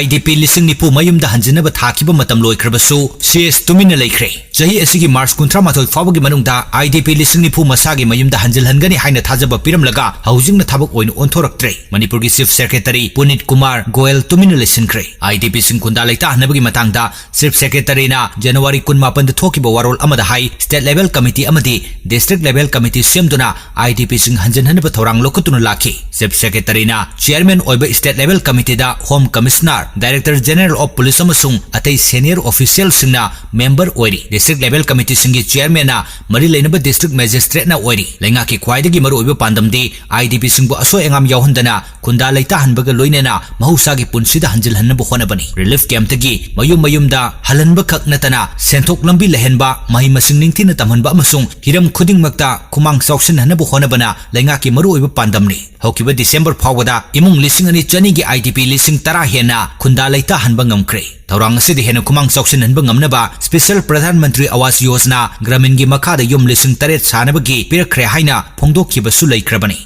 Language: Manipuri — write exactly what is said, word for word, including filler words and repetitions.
IDP ꯂꯤꯁꯤꯡ ꯅꯤꯐꯨ ꯃꯌꯨꯝꯗ ꯍꯟꯖꯤꯟꯅꯕ ꯊꯥꯈꯤꯕ ꯃꯇꯝ ꯂꯣꯏꯈ꯭ꯔꯕꯁꯨ, CAS ꯇꯨꯃꯤꯟꯅ ꯂꯩꯈ꯭ꯔꯦ꯫ ꯆꯍꯤ ꯑꯁꯤꯒꯤ ꯃꯥꯔꯆ ꯀꯨꯟꯊ꯭ꯔꯥ ꯃꯥꯊꯣꯏ ꯐꯥꯎꯕꯒꯤ ꯃꯅꯨꯡꯗ IDP ꯂꯤꯁꯤꯡ ꯅꯤꯐꯨ ꯃꯁꯥꯒꯤ ꯃꯌꯨꯝꯗ ꯍꯟꯖꯤꯜꯍꯟꯒꯅꯤ ꯍꯥꯏꯅ ꯊꯥꯖꯕ ꯄꯤꯔꯝꯂꯒ, ꯍꯧꯖꯤꯛꯅ ꯊꯕꯛ ꯑꯣꯏꯅ ꯑꯣꯟꯊꯣꯔꯛꯇ꯭ꯔꯦ꯫ ꯃꯅꯤꯄꯨꯔꯒꯤ Chief Secretary ꯄꯨꯅꯤꯠ ꯀꯨꯃꯥꯔ ꯒꯣꯌꯜ ꯇꯨꯃꯤꯟꯅ ꯂꯩꯁꯤꯟꯈ꯭ꯔꯦ꯫ IDP ꯁꯤꯡ ꯈꯨꯟꯗꯥ ꯂꯩꯇꯥꯍꯟꯅꯕꯒꯤ ꯃꯇꯥꯡꯗ Chief Secretary ꯅ ꯖꯅꯋꯥꯔꯤ ꯀꯨꯟꯃꯥꯄꯟꯗ ꯊꯣꯛꯈꯤꯕ ꯋꯥꯔꯣꯜ ꯑꯃꯗ ꯍꯥꯏ, State Level Committee ꯑꯃꯗꯤ District Level Committee ꯁꯦꯝꯗꯨꯅ IDP ꯁꯤꯡ ꯍꯟꯖꯤꯟꯍꯟꯅꯕ ꯊꯧꯔꯥꯡ ꯂꯧꯈꯠꯇꯨꯅ ꯂꯥꯛꯈꯤ꯫ Chief Secretary ꯅ Chairman ꯑꯣꯏꯕ State Level Committee the Home Commissioner, Director General of Police ꯑꯃꯁꯨꯡ ꯑꯇꯩ senior official ꯁꯤꯡꯅ member ꯑꯣꯏꯔꯤ꯫ District Level Committee ꯁꯤꯡꯒꯤ Chairman ꯅ ꯃꯔꯤ ꯂꯩꯅꯕ District Magistrate ꯅ ꯑꯣꯏꯔꯤ꯫ ꯂꯩꯉꯥꯛꯀꯤ ꯈ꯭ꯋꯥꯏꯗꯒꯤ ꯃꯔꯨꯑꯣꯏꯕ ꯄꯥꯟꯗꯝꯗꯤ IDP ꯁꯤꯡꯕꯨ ꯑꯁꯣꯏ ꯑꯉꯥꯝ ꯌꯥꯎꯍꯟꯗꯅ ꯈꯨꯟꯗꯥ ꯂꯩꯇꯥꯍꯟꯕꯒ ꯂꯣꯏꯅꯅ ꯃꯍꯧꯁꯥꯒꯤ ꯄꯨꯟꯁꯤꯗ ꯍꯟꯖꯤꯜꯍꯟꯅꯕ ꯍꯣꯠꯅꯕꯅꯤ꯫ Relief camp ꯇꯒꯤ ꯃꯌꯨꯝ ꯃꯌꯨꯝꯗ ꯍꯜꯍꯟꯕ ꯈꯛ ꯅꯠꯇꯅ ꯁꯦꯟꯊꯣꯛ ꯂꯝꯕꯤ ꯂꯩꯍꯟꯕ, ꯃꯍꯩ ꯃꯁꯤꯡ ꯅꯤꯡꯊꯤꯅ ꯇꯝꯍꯟꯕ ꯑꯃꯁꯨꯡ ꯍꯤꯔꯝ ꯈꯨꯗꯤꯡꯃꯛꯇ ꯈꯨꯃꯥꯡ ꯆꯥꯎꯁꯤꯟꯍꯟꯅꯕ ꯍꯣꯠꯅꯕꯅ ꯂꯩꯉꯥꯛꯀꯤ ꯃꯔꯨꯑꯣꯏꯕ ꯄꯥꯟꯗꯝꯅꯤ꯫ ꯍꯧꯈꯤꯕ December ꯐꯥꯎꯕꯗ ꯏꯃꯨꯡ ꯂꯤꯁꯤꯡ ꯑꯅꯤ ꯆꯅꯤꯒꯤ IDP ꯂꯤꯁꯤꯡ ꯇꯔꯥ ꯍꯦꯟꯅ ꯈꯨꯟꯗꯥ ꯂꯩꯇꯥꯍꯟꯕ ꯉꯝꯈ꯭ꯔꯦ꯫ ꯊꯧꯔꯥꯡ ꯑꯁꯤꯗ ꯍꯦꯟꯅ ꯈꯨꯃꯥꯡ ꯆꯥꯎꯁꯤꯟꯍꯟꯕ ꯉꯝꯅꯕ Special Pradhan Mantri Awas Yojana ꯒ꯭ꯔꯥꯃꯤꯟꯒꯤ ꯃꯈꯥꯗ ꯌꯨꯝ ꯂꯤꯁꯤꯡ ꯇꯔꯦꯠ ꯁꯥꯅꯕꯒꯤ ꯄꯤꯔꯛꯈ꯭ꯔꯦ ꯍꯥꯏꯅ ꯐꯣꯡꯗꯣꯛꯈꯤꯕꯁꯨ ꯂꯩꯈ꯭ꯔꯕꯅꯤ꯫